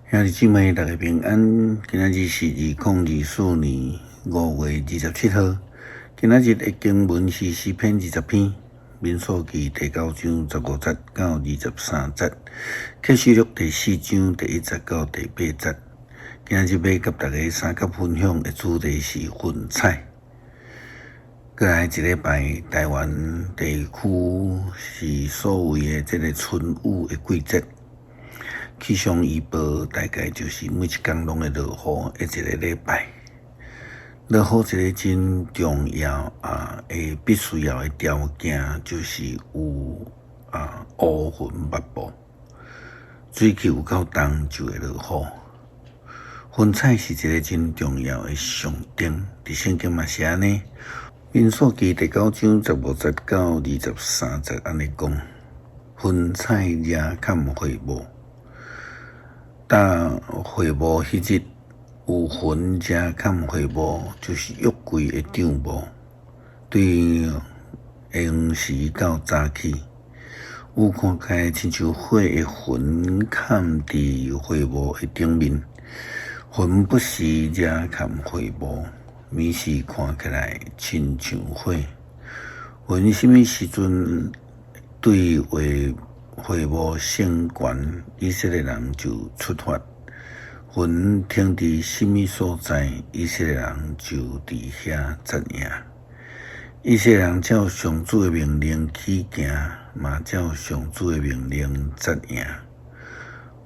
兄弟姊妹，大家平安。今仔日是2024年5月27號。今仔日的經文是詩篇20篇，民數記第九章15節到23節，啟示錄第四章第一節到第八節。今仔日欲佮大家相佮分享的主題是雲彩。過來一禮拜，台灣地區是所謂的這个春雨的季節。氣象預報大概就是每一工攏會落雨的一个禮拜。落雨一个真重要啊，會必須要的條件就是有啊烏雲密布，水汽有夠重就會落雨。雲彩是一个真重要的象徵，佇聖經嘛是按呢。民數記第九章15節到23節按呢講，雲彩遮蓋會幕。搭會幕彼日有雲遮蓋會幕，就是約櫃的帳幕。對黃時到早起，有看起來親像火的雲崁佇會幕的頂面，雲不時遮蓋會幕，暝時看起來親像火。雲啥物時陣對會幕升懸，以色列人就出發。雲停佇啥物所在，以色列人就佇遐紮營。以色列人照上主的命令起行，嘛照上主的命令紮營。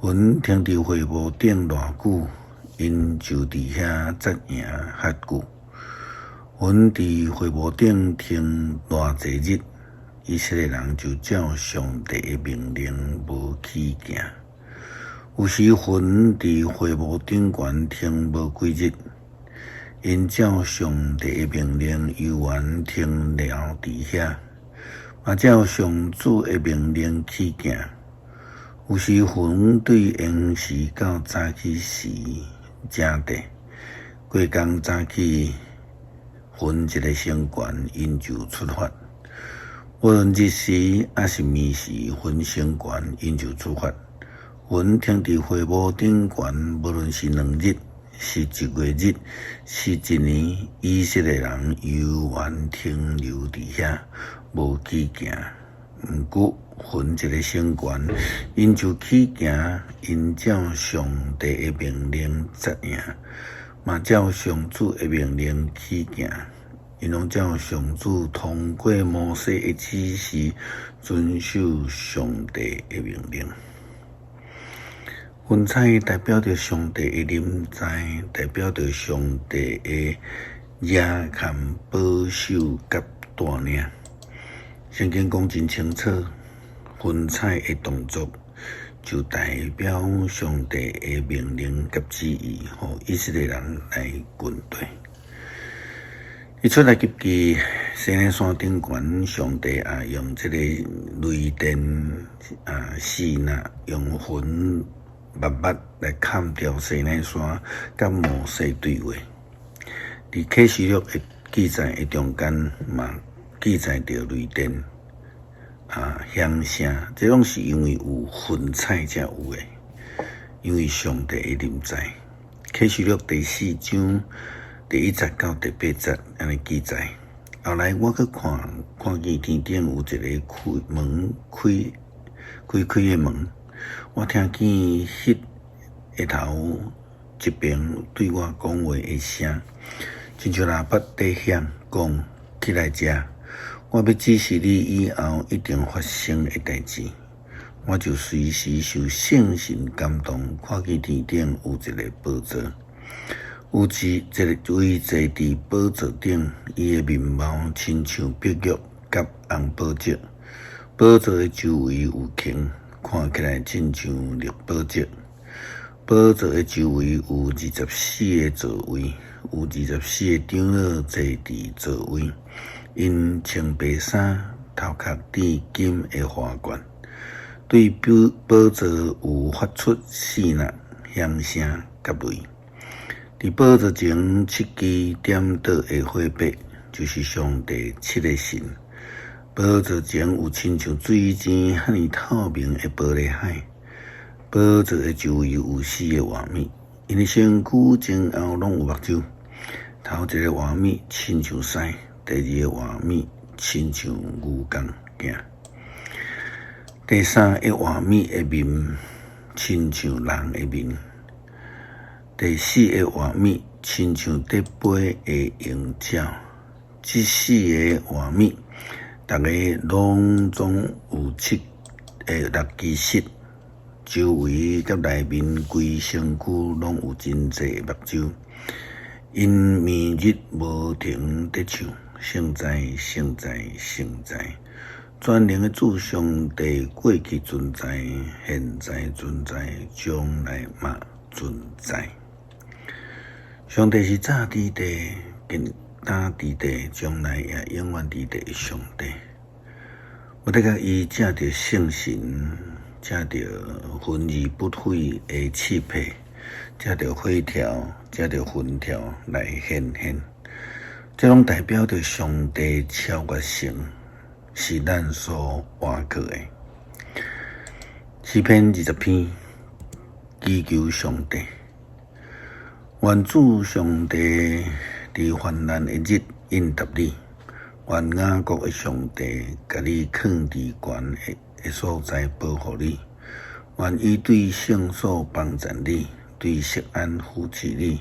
雲停佇會幕頂偌久，𪜶就佇遐紮營較久。雲佇會幕頂停偌濟日，以色列人就照上帝的命令無起行。有時雲佇會幕頂懸停無幾日，𪜶照上帝的命令猶原停留佇遐，嘛照上主的命令起行。有時雲對黃時到早起時正佇，過工早起，雲一个升懸，𪜶就出發。無論日時抑是暝時，雲升懸，𪜶就出發。雲停佇會幕頂懸，無論是2日，是一月日，是一年，以色列人猶原停留佇遐，無起行。毋過雲一个升懸，𪜶就起行，𪜶照上帝的命令紮營，嘛照上主的命令起行。𪜶攏照上主通過摩西的指示，遵守上帝的命令。雲彩代表著上帝的臨在，代表著上帝的遮蓋、保守佮帶領。聖經講真清楚，雲彩的動作就代表上帝的命令佮旨意，予以色列人來跟隨。佇出埃及記西奈山頂懸，上帝也用這个雷電啊，四若用雲密密來崁牢西奈山，佮摩西對話。佇啟示錄的記載的中間嘛，記載著雷電啊響聲，這攏是因為有雲彩才有的，因為上帝的臨在。啟示錄第四章第一節到第八節按呢記載。後來我閣看，看見天頂有一个開門開開開的門，我聽見彼下頭一爿對我講話的聲，親像喇叭佇響，講起來遮，我欲指示你以後一定發生的代誌。我就隨時受聖神感動，看見天頂有一个寶座。有一个位坐佇寶座頂，伊的面貌親像碧玉佮紅寶石。寶座的周圍有穹，看起來親像綠寶石。寶座的周圍有24个座位，有24个長老坐佇座位，𪜶穿白衫，頭殼戴金的花冠。對寶座有發出四若響聲佮雷。佇寶座前七支點著的火把，就是上帝七个神。寶座前有親像水晶遐爾透明的玻璃海。寶座的周圍有四个活物，𪜶的身軀前後攏有目睭。頭一个活物親像獅，第二个活物親像牛犅囝，第三个活物的面親像人的面，第四个活物親像佇飛的鷹鳥。這四个活物，逐个攏總有七六支翼，周圍佮內面規身軀攏有真濟目睭。𪜶暝日無停佇唱：聖哉，聖哉，聖哉！全能的主上帝，過去存在，現在存在，將來嘛存在。上帝是早佇地，今今佇地，將來也永遠佇地的上帝。無的確，伊藉著聖神，藉著魂而不毀的刺皮，藉著火柱，藉著雲柱來顯現，這攏代表著上帝超越性，是咱所倚靠的。詩篇20篇，祈求上帝，願主上帝佇患難的日應答你，願雅各的上帝共你囥佇懸的所在保護你，願伊對聖所幫贊你，對錫安扶持你，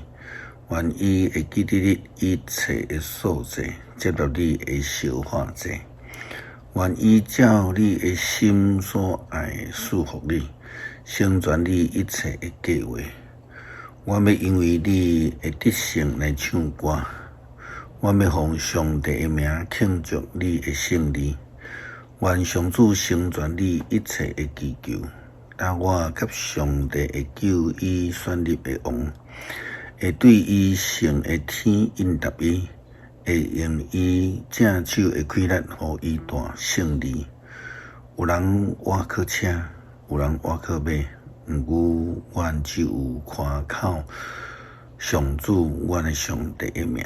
願伊會記得你一切的素祭，接納你的燒化祭。願伊照你的心所愛的賜福你，成全你一切的計劃。我欲因為你的得勝來唱歌，我欲奉上帝的名慶祝你的勝利。願上主成全你一切的祈求。當我佮上帝會救伊選立的王，會對伊聖的天應答伊，會用伊正手的氣力予伊大勝利。有人倚靠車，有人倚靠馬，毋過阮只有倚靠上主，阮的上帝的名。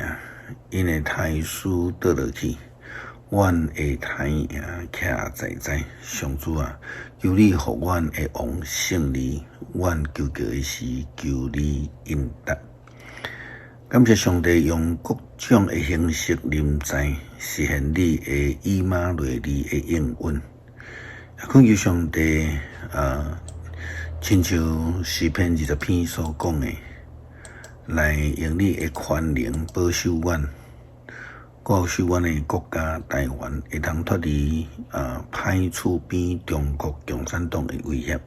𪜶的刣師倒落去，阮會刣贏徛在在。上主啊，求你予阮的王勝利，阮求告的時，求你應答。感謝上帝用各種的形式臨在，實現你的以馬內利的應允。也懇求上帝啊，親像詩篇20篇所講的，來用你的權能保守阮，保守阮的國家台灣會當脫離啊歹厝邊中國共產黨的威脅。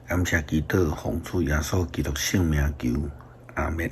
感謝祈禱，奉主耶穌基督聖名求，阿們。